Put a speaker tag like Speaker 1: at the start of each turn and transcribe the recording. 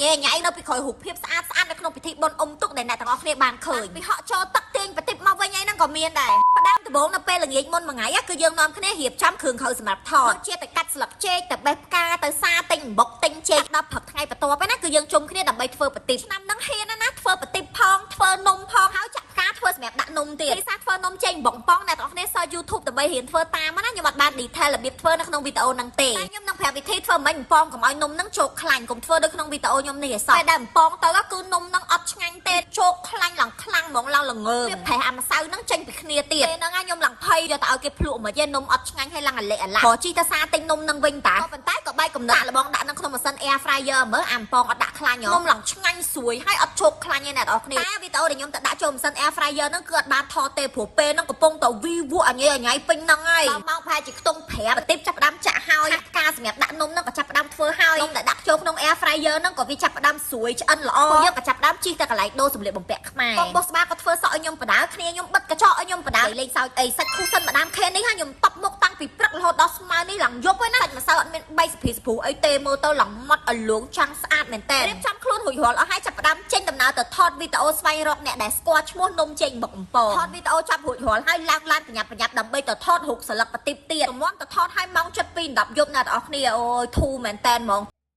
Speaker 1: ញ៉ែញ៉ៃនៅពីក្រោយរូបភាពស្អាតស្អាតនៅក្នុងពិធីបុណ្យអុំទូកដែលអ្នកទាំងអស់គ្នាបានឃើញពីហក់ចូលទឹកទាញប្រទីបមកវិញអីហ្នឹងក៏មានដែរផ្ដើមដំបូងនៅពេលល្ងាចមុនមួយថ្ងៃគឺយើងនាំគ្នារៀបចំគ្រឿងក្រៅសម្រាប់ថតដូចជាទៅកាត់ស្លឹកចេកទៅបេះផ្កាទៅសាទិញអំបុកទិញចេកដល់ព្រឹកថ្ងៃបន្ទាប់ណាគឺយើងជុំគ្នាដើម្បីធ្វើប្រទីបឆ្នាំហ្នឹងហ៊ានណាស់ណាធ្វើប្រទីបផងធ្វើនំផងហើយចាក់ផ្កាធ្វើសម្រាប់ដាក់នំទៀតភាសាធ្វើនំចេកបំពងអ្នកទាំងអស់គ្នាសើ YouTube ដើម្បីរៀនធ្វើតាមណាខ្ញុំអត់បាន detail របៀបធ្វើនៅក្នុងវីដេអូហ្នឹងទេតែខ្ញុំនឹងប្រាប់វិធីធ្វើមិនបំពងកុំឲ្យនំហ្នឹងជោកខ្លាញ់កុំធ្វើដូចក្នុងវីដេអូខ្ញុំនេះឲ្យសោះតែដែលបំពងទៅគឺនំហ្នឹងអត់ឆ្ងាញ់ទេជោកខ្លាញ់ឡើងខ្លាំងហ្មងឡើងល្ងើវាប្រេះអាម្សៅហ្នឹងចេញពីគ្នាទៀតពេលហ្នឹងខ្ញុំឡើងភ័យយកទៅឲ្យគេភ្លក់មកយេនំអត់ឆ្ងាញ់ហើយឡើងអាលេអាឡាព្រោះជីទៅសាទិញនំហ្នឹងវិញតាក៏ប៉ុន្តែក៏បែកកំណត់លបងដាក់នៅក្នុងម៉ាស៊ីន air fryer មើលអាំពងអត់ដាក់ខ្លាញ់នំឡើងឆ្ងាញ់ស្រួយហើយអត់ជោកខ្លាញ់ទេអ្នកនរគ្នាតែវីដេអូដែលខ្ញុំទៅដាក់ចូលម៉ាស៊ីន air fryer ហ្នឹងគឺអត់បានថតទេព្រោះពេលហ្នឹងកំពុងតែវីវក់អញញ៉ៃពេញហ្នឹងហើយដល់ម៉ោងប្រហែលជាខ្ទង់5ប្រទីបចាប់ផ្ដើមចាក់ហើយផ្កាសម្រាប់ដាក់នំហ្នឹងក៏ចាប់ផ្ដើមធ្វើហើយនំដែលដាក់ចូលក្នុង air fryer ហ្នឹងក៏វាចាប់ផ្ដើមស្រួយឆ្អិនល្អយើងក៏ចាប់ផ្ដើមជីកទៅកន្លែងដូរសម្លៀកបំពាក់ខ្មែរកងបុស្បាក៏ធ្វើសក់ឲ្យខ្ញុំបដាគ្នាខ្ញុំបិទកញ្ចក់ឲ្យខ្ញុំបដាលេងសើចអីសាច់ខូសិនម្ដាមខេនេះហើយខ្ញុំតបមុខតាំងពីព្រឹករហូតដល់ស្មើនេះឡើងយប់ហើយណាសាច់ម្សៅអត់មានបីសភីសព្រូអីទេមើលទៅឡើងម៉ត់ឲ្យលងចាំងស្អាតមែនតើរៀបចំខ្លួនរួចរាល់អស់ហើយចាប់ផ្ដើមចេញដំណើរទៅថតវីដេអូស្វែងរកអ្នកដែលស្គាល់ឈ្មោះនំចេកបុកអំពងថតវីដេអូចាប់រួចរាល់ហើយឡើងឡានប្រញាប់ប្រញាប់ដើម្បីទៅថតរូបសន្លឹកប្រទីបទៀតទម្រាំទៅថតឲ្យម៉ោង7:10យប់ណាបងប្អូនគ្នាអូយធូរមែនតើហ្មង។